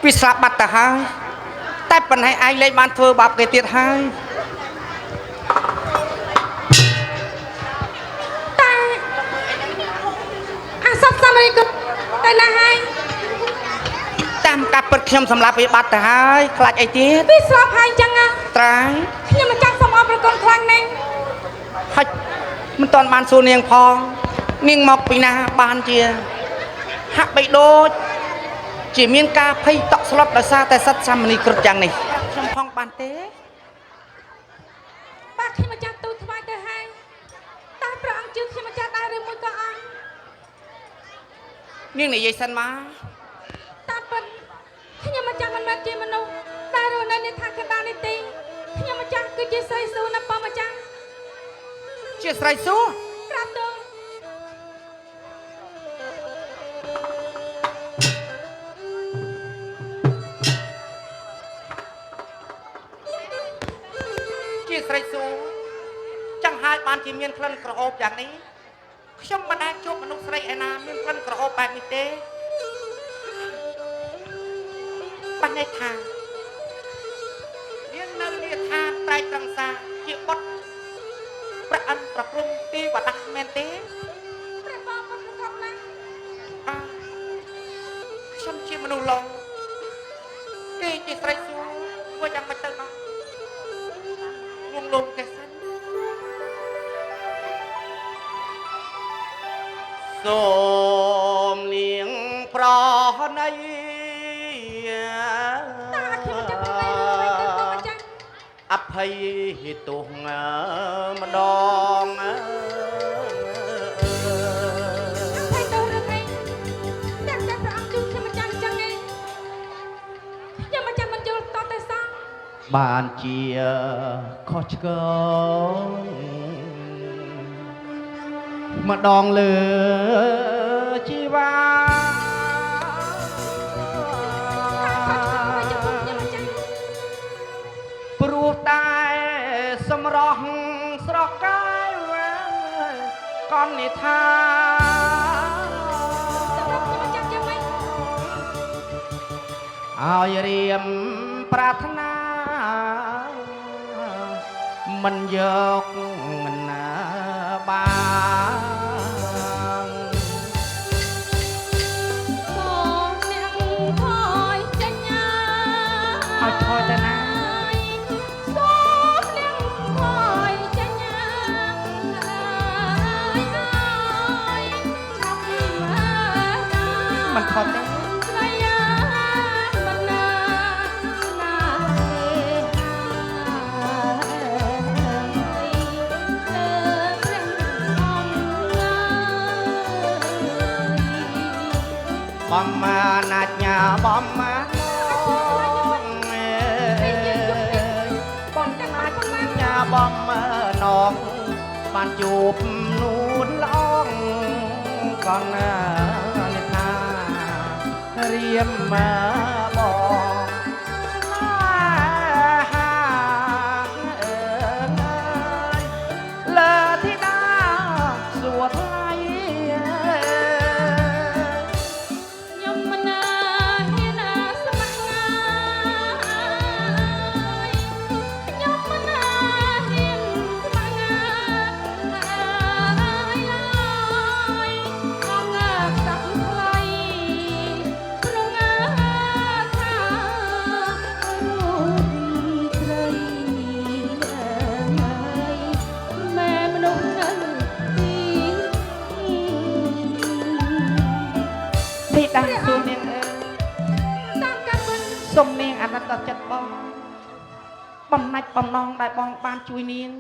វាស្លាប់បាត់ទៅហើយតែប៉ុណ្ណេះឯងលែងបានធ្វើបាបគេទៀតហើយ តែអាសត្វសមនីក៏ទៅណាហើយ តាមការពិតខ្ញុំសម្លាប់វាបាត់ទៅហើយខ្លាចអីទៀត វាស្លាប់ហើយអញ្ចឹងណា ត្រាយ ខ្ញុំម្ចាស់សូមអរប្រគុណខ្លាំងណាស់ ហិចមិនតាន់បានសួរនាងផងនាងមកពីណាបានជាហាក់បីដូចជាមានការភ័យតក់ស្លុតដោយសារតែសត្វសាមនីគ្រប់យ៉ាងនេះខ្ញុំផងបានទេ បាទខ្ញុំម្ចាស់ទូលថ្វាយទៅហើយតើព្រះអង្គជឿខ្ញុំម្ចាស់ដែរឬមួយក៏អត់ នាងនិយាយសិនមក តាមពិតខ្ញុំម្ចាស់មិនមែនជាមនុស្សដែលរស់នៅในឋានកណ្ដាលនេះទេខ្ញុំម្ចាស់គឺជាស្រីសួរណាបងម្ចាស់ ជាស្រីសួរ ក្រាបទូល ជាស្រីសួរចង់ហើយបានជាមានក្លិនក្រអូបយ៉ាងនេះខ្ញុំមិនដែលជួបមនុស្សស្រីឯណាមានក្លិនក្រអូបបែបនេះទេបានន័យថានាងនៅនាឋានត្រែកត្រង់សាជាបុត្រព្រះអិនប្រព្រំទីវតាមែនទេ ព្រះបងពិតប្រកបណាស់ អើខ្ញុំជាមនុស្សឡងគេជាស្រីសួរធ្វើយ៉ាងម៉េចទៅណោះលួងលោមគេសិនសូមនាងប្រណី តើខ្ញុំម្ចាស់ទាំងបីរឿងអ្វីទៅបងម្ចាស់ អភ័យទោសម្ដង ភ័យទៅរឿងអីតែតែព្រះអង្គជឿខ្ញុំម្ចាស់អញ្ចឹងឯងខ្ញុំម្ចាស់មិនយល់តតែសោះ បានជាខុសឆ្គងម្ដងលើជីវ៉ា តែខុសឆ្គងអ្វីចំពោះខ្ញុំម្ចាស់ ព្រោះតែសម្រស់ស្រស់កាយកនិថា សម្រាប់ខ្ញុំម្ចាស់យ៉ាងម៉េច ឲ្យរៀមប្រាថ្នាមិនយកមិនណាបាន សូមអ្នកថយចេញ ឲ្យថយទៅណា សូមអ្នកថយចេញអើយអើយឆាប់មក មិនថយទេ ស្រីមិនណាណាទេ បំមាណាច់ញាបំមានងបំណាច់ញាបំនងបានជួបនួនល្អងកននិថារៀមមកបងស្នេហាអើយលើធីតាសួរថ្លៃ ខ្ញុំមិនណាហ៊ានស្ម័គ្រខ្ញុំមិនណាហ៊ានស្ម័គ្រអើយអើយខំកាប់ថ្លៃព្រងថារូបស្រីអើយម៉ែមនុស្សនៅទី ធីតាសួរនាងអើយ តាមការពិត សុំនាងអាណិតដល់ចិត្តបងបំណាច់បំណងដែលបងបានជួយនាង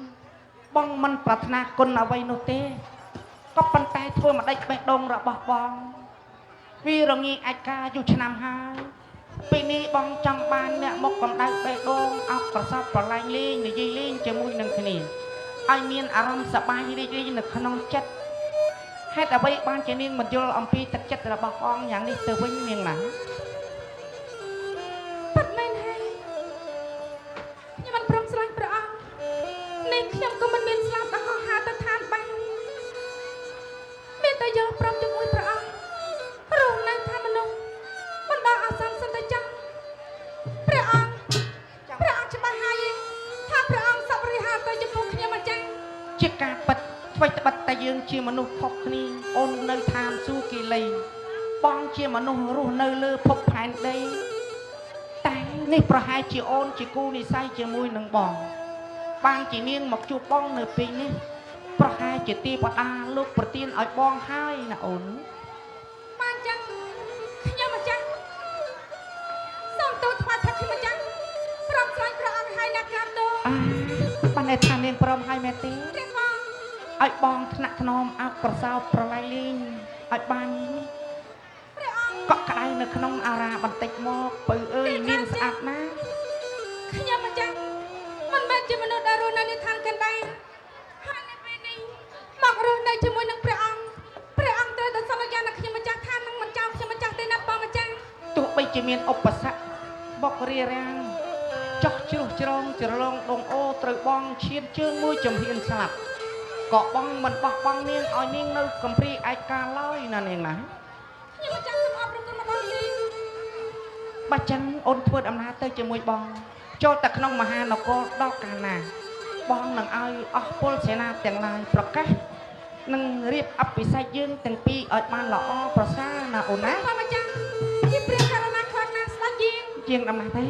បងមិនប្រាថ្នាគុណអ្វីនោះទេក៏ប៉ុន្តែធ្វើម្ដេចបេះដូងរបស់បងវារងាអាចការយូរឆ្នាំហើយពេលនេះបងចង់បានអ្នកមកកម្ដៅបេះដូងអោបប្រសពប្រឡែងលេងនិយាយលេងជាមួយនឹងគ្នាឲ្យមានអារម្មណ៍សប្បាយរីករាយនៅក្នុងចិត្តហេតុអ្វីបានជានាងមិនយល់អំពីទឹកចិត្តរបស់បងយ៉ាងនេះទៅវិញនាងណា ពិតមែនហើយខ្ញុំមិនព្រមស្រឡាញ់ព្រះអង្គនេះខ្ញុំក៏មិនមានស្លាប់ដល់ហោះហើរទៅឋានបានមានតែយល់ព្រមជាមួយព្រះអង្គរស់នៅឋានមនុស្សបណ្ដោះអាសន្នសិនតែចាស់ អ្វីត្បិតតែយើងជាមនុស្សខុសគ្នាអូននៅឋានសួគ៌គិលីបងជាមនុស្សរស់នៅលើភពផែនដីតែនេះប្រហែលជាអូនជាគូនិស័យជាមួយនឹងបង បានជានាងមកជួបបងនៅពេលនេះប្រហែលជាទេវតាលោកប្រទានឲ្យបងហើយណាអូន បានចឹងខ្ញុំម្ចាស់សូមទូលថ្វាយថាខ្ញុំម្ចាស់ព្រមស្រឡាញ់ព្រះអង្គហើយណាក្រាបទូល អាបានន័យថានាងព្រមហើយមែនទេ ព្រះបង ឲ្យបងថ្នាក់ថ្នមអោបប្រសោបប្រឡៃលេងឲ្យបាន ព្រះអង្គ កក់ក្ដៅនៅក្នុងអារាបន្តិចមកពៅអើយនាងស្អាតណាស់ ខ្ញុំម្ចាស់មិនមែនជាមនុស្សដែលរស់នៅในឋានកណ្ដាលហើយនៅពេលនេះមករស់នៅជាមួយនឹងព្រះអង្គព្រះអង្គត្រូវតែសន្យានឹងខ្ញុំម្ចាស់ថានឹងមិនចោលខ្ញុំម្ចាស់ទេណាបងម្ចាស់ ទោះបីជាមានឧបសគ្គបុករារាំងចោះជ្រុះច្រងច្រឡងដងអូត្រូវបងឈានជើងមួយចំហៀនស្លាប់ក៏បងមិនបោះបង់នាងឲ្យនាងនៅកំព្រាឯកាឡើយណានាងណា ខ្ញុំម្ចាស់សូមអរព្រគុណម្ដងទៀត បើចឹងអូនធ្វើដំណើរទៅជាមួយបង ចូលតែក្នុងមហានគរដល់កាលណា បងនឹងឲ្យអស់ពលសេនាទាំងឡាយប្រកាសនឹងរៀបអភិសេកយើងទាំងពីរឲ្យបានល្អប្រសើរណាអូនណា បងម្ចាស់ជាព្រះករុណាខ្លាំងណាស់ស្ដេចយាង ជាងដំណើរទេ